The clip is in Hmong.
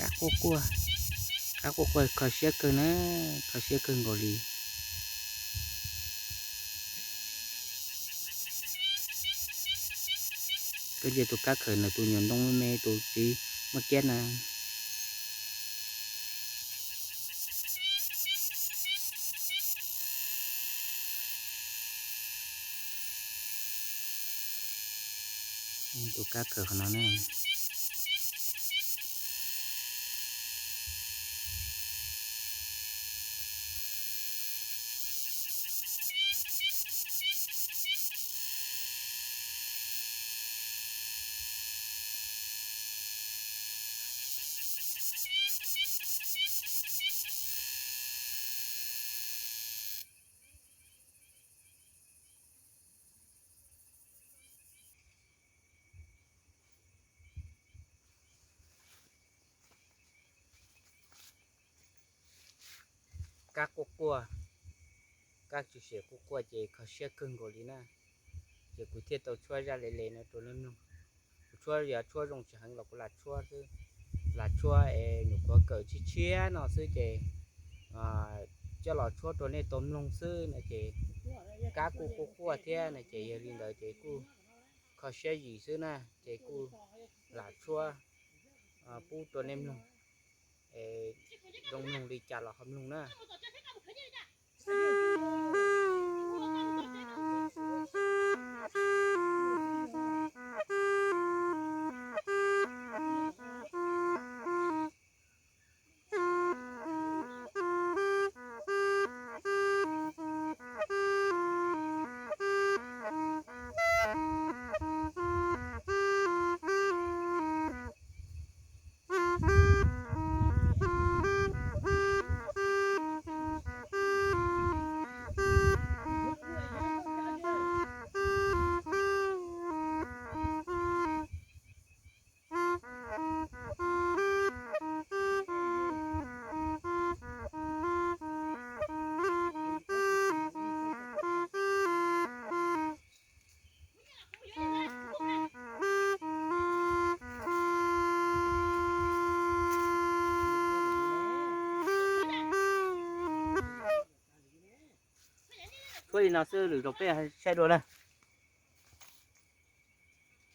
Kab quaj quaj, kab quaj quaj kho siab kawg na, kho siab kawg nkaus li. Koj ntsia tus kab khawm nws tus nyuam ntoo me me tus txiv muaj kiab na. Tus kab khawm qhov no na. Kab quaj quaj, kab tshwm sim quaj quaj ces kho siab kawg nkaus li na. Ces kuv thiaj tau tshuab zaj le le no rau nej mloog. Kuv tshuab yog tshuab zoo tsis heev los kuv lam tshuab xwb, lam tshuab es nyuam qhuav kawm tshiab tshiab no xwb ces coj los tshuab rau nej tau mloog xwb no ces kab kuj quaj quaj thiab no ces yog li ntawd ces kuj kho siab zim xwb na ces kuj lam tshuab pub rau nej mloog. Zoo mloog li cas los ho mloog na. Tshuab li no xwb lwm zaus peb saib dua na.